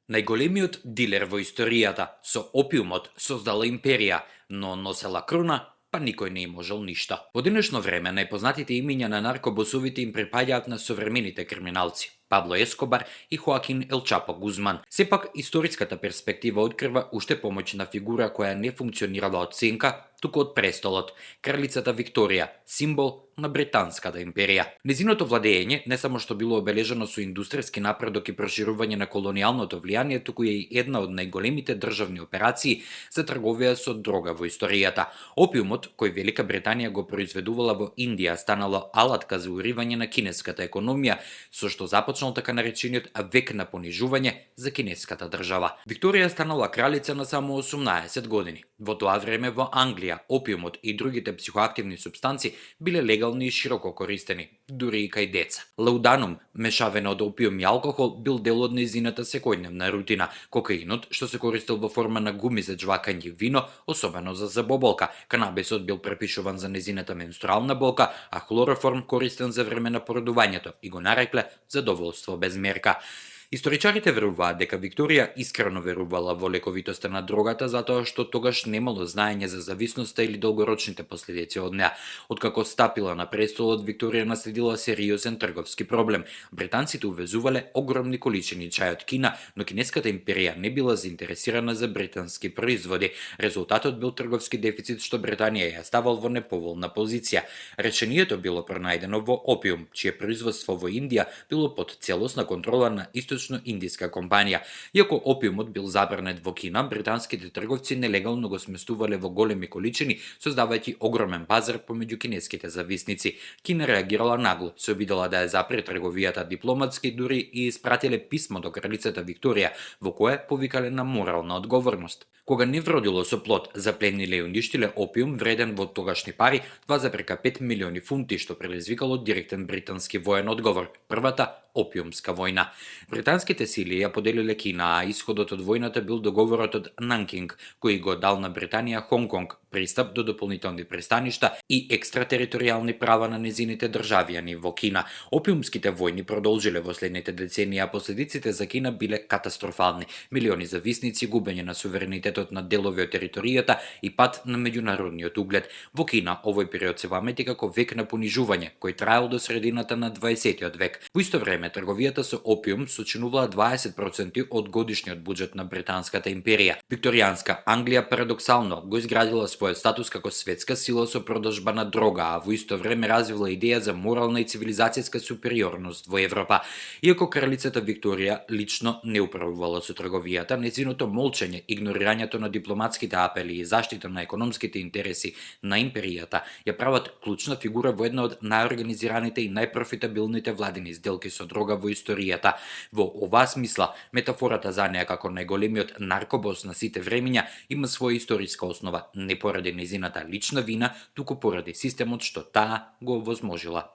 Најголемиот дилер во историјата со опиумот создала империја, но носела круна, па никој не им можел ништо. Во денешно време најпознатите имиња на наркобосовите им припаѓаат на современите криминалци Пабло Ескобар и Хоакин Ел Чапо Гузман. Сепак, историската перспектива открива уште помоćна фигура која не функционирала од сенка, туку од престолот, кралицата Викторија, символ на британската империја. Незиното владење не само што било обележано со индустријски напредок и проширување на колонијалното влијание, туку е и една од најголемите државни операции за трговија со дрога во историјата. Опиумот, кој Велика Британија го произведувала во Индија, станала алатка за уривање на кинеската економија, со што започнал така наречениот век на понижување за кинеската држава. Викторија станала кралица на само 18 години. Во тоа време во Англија опиумот и другите психоактивни супстанци биле легални и широко користени, дури и кај деца. Лауданум, мешавина од опиум и алкохол, бил дел од нејзината секојдневна рутина. Кокаинот, што се користел во форма на гуми за џвакање вино, особено за забоболка. Канабисот бил препишуван за нејзината менструална болка, а хлороформ користен за време на породувањето и го нарекле задоволство без мерка. Историчарите веруваат дека Викторија искрено верувала во лековитоста на дрогата затоа што тогаш немало знаење за зависноста или долгорочните последици од неа. Откако стапила на престолот, Викторија наследила сериозен трговски проблем. Британците увезувале огромни количини чај од Кина, но кинеската империја не била заинтересирана за британски производи. Резултатот бил трговски дефицит што Британија ја ставал во неповолна позиција. Решението било пронајдено во опиум, чие производство во Индија било под целосна контрола на Источно-индиска компанија. Иако опиумот бил забранет во Кина, британските трговци нелегално го сместувале во големи количини, создавајќи огромен пазар помеѓу кинеските зависници. Кина реагирала нагло, се обидела да ја запре трговијата дипломатски, дури и испратиле писмо до кралицата Викторија, во кое повикале на морална одговорност. Кога не вродило со плод, заплениле и уништиле опиум вреден во тогашни пари 2,5 милиони фунти, што предизвикало директен британски воен одговор, првата опиумска војна. Британските сили ја поделиле Кина, а исходот од војната бил договорот од Нанкинг, кој го дал на Британија Хонконг, пристап до дополнителни пристаништа и екстратериторијални права на незините државјани во Кина. Опиумските војни продолжиле во следните децении, а последиците за Кина биле катастрофални. Милиони зависници, губење на суверенитетот на делови од територијата и пат на меѓународниот углед. Во Кина овој период се памети како век на понижување, кој траел до средината на 20 век. Во исто време, трговијата со опиум сочинувала 20% од годишниот буџет на британската империја. Викторијанска Англија парадоксално го изградила својот статус како светска сила со продажба на дрога, а во исто време развила идеја за морална и цивилизацијска супериорност во Европа. Иако кралицата Викторија лично не управувала со трговијата, нејзиното молчење, игнорирањето на дипломатските апели и заштита на економските интереси на империјата ја прават клучна фигура во една од најорганизираните и најпрофитабилните владини сделки со дрога во историјата. Во оваа смисла, метафората за неа како најголемиот наркобос на сите времиња има своја историска основа, не поради нејзината лична вина, туку поради системот што таа го овозможила.